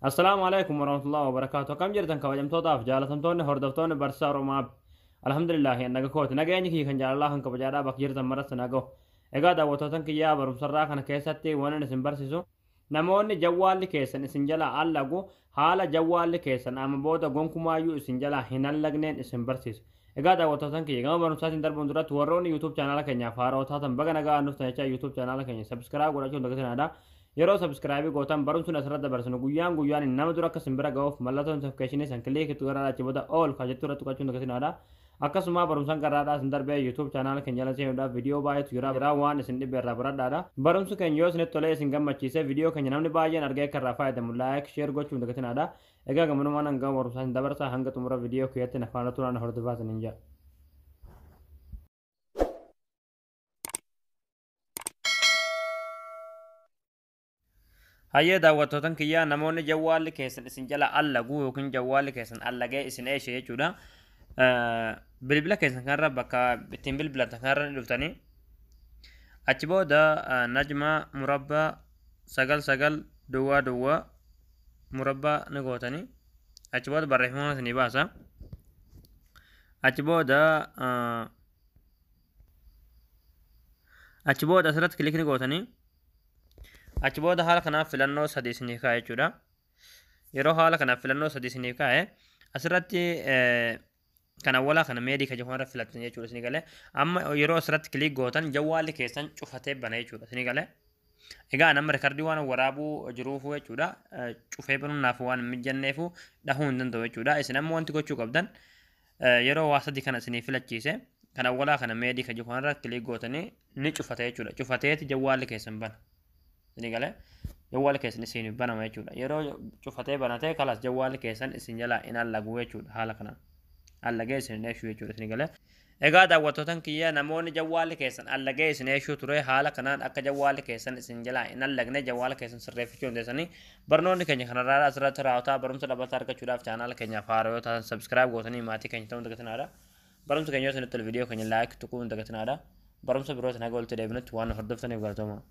Assalaamu alaikum warahmatullahi wabarakaatu. Akkam jirtan kabajamtootaaf jaalatamtoonni hordoftoonni barsiisaa Oromoo App. Alhamdulillaahi naga kooti. Nageenyi kiyya kan jaalalaa kan kabajaadhaa bakka jirtan maratti naga'u. Egaa daawwattootan kiyyaa barumsarraa kana keessatti waan inni isin barsiisu namoonni jawwaalli keessan isin jalaa allagu haala jawwaalli keessan amma booda gonkumaayyuu isin jalaa hin allagneen isin barsiisa. Egaa daawwattootan kiyya gama barumsaatiin darbuun duratti warroonni YouTube chaanaala keenyaaf haarawaa taatan baga nagaa nuuf jechaa YouTube chaanaala keenya subscribe godhachuun dagatinaa. Yeroo subscribe gootan barumsuun asirratti dabarsinu guyyaan guyyaan nama dura akka isin bira ga'uuf mallattoo notification san click itti godhaa achi booda all kan jettu irratti tuqachuun dagatinaa. Akkasuma barumsaan garaadhaa isin darbee YouTube chaanaala keenya jala seenuudhaaf viidiyoo baay'eetu jira biraa waan isin dhibbe irraa baradhaadha. Barumsi keenya yoo isinitti tolee isin gammachiise viidiyoo keenya namni baay'een argee akka irraa fayyadamu like share gochuun dagatinaa. Egaa gamanumaan hanga barumsaan isin dabarsa hanga xumura viidiyoo kiyyatti na faana turaan hordofaa isiniin jedha. Hayyee daawwattootan kiyyaa namoonni jawwaalli keessan isin jala allaguu yookiin jawwaalli keessan allagee isin eeshe jechuudha. Bilbila keessan kanarra bakka ittiin bilbilatan kanarra ni dhuftanii achi booda najma murabbaa 99 duwwaa duwwaa murabbaa ni gootanii achi booda barreeffama isinii baasa. Achi booda asirratti click ni gootanii achi booda haala kanaaf filannoo sadii isinii kaa'e jechuudha. Yeroo haala kanaaf filannoo sadii isinii kaa'e asirratti kan awwalaa kana meedii kan jedhamu irra filattan jechuudha isinii galee. Amma yeroo asirratti click gootan jawwaalli keessan cufatee bana jechuudha isinii galee. Egaa nama rikardii waan waraabuu jiruufu jechuudha cufee banuun naaf waan hin mijanneefu dhahuu hin danda'u jechuudha. Isin amma wanti gochuu qabdan yeroo waa sadii kana isinii filachiise kan awwalaa kana meedii kan jedhamu irra click gootanii ni cufate jechuudha. Cufateeti jawwaalli keessan bana. Isinii galee jawwaalli keessan isin banama jechuudha. Yeroo cufatee banatee kalaas jawwaalli keessan isin jalaa hin allagu jechuudha haala kanaan. Allagee isin hin eeshuu jechuudha isinii galee. Egaa daawwattootan kiyya namoonni jawwaalli keessan allagee isin eeshuu ture haala kanaan akka jawwaalli keessan isin jalaa hin allagne jawwaala keessan sirreeffachuu dandeessanii. Barnoonni keenya kanarraa asirratti raawwataa. Barumsa dabalataa argachuudhaaf chaanaala keenyaaf haaraa yoo taatan subscribe gootanii maatii keenya ta'uu hin dagatinaadha. Barumsa keenya yoo isinitti tole viidiyoo keenya like tuquu hin dagatinaadha. Barumsa birootiin haga walitti deebinutti waan hordoftaniif galatooma.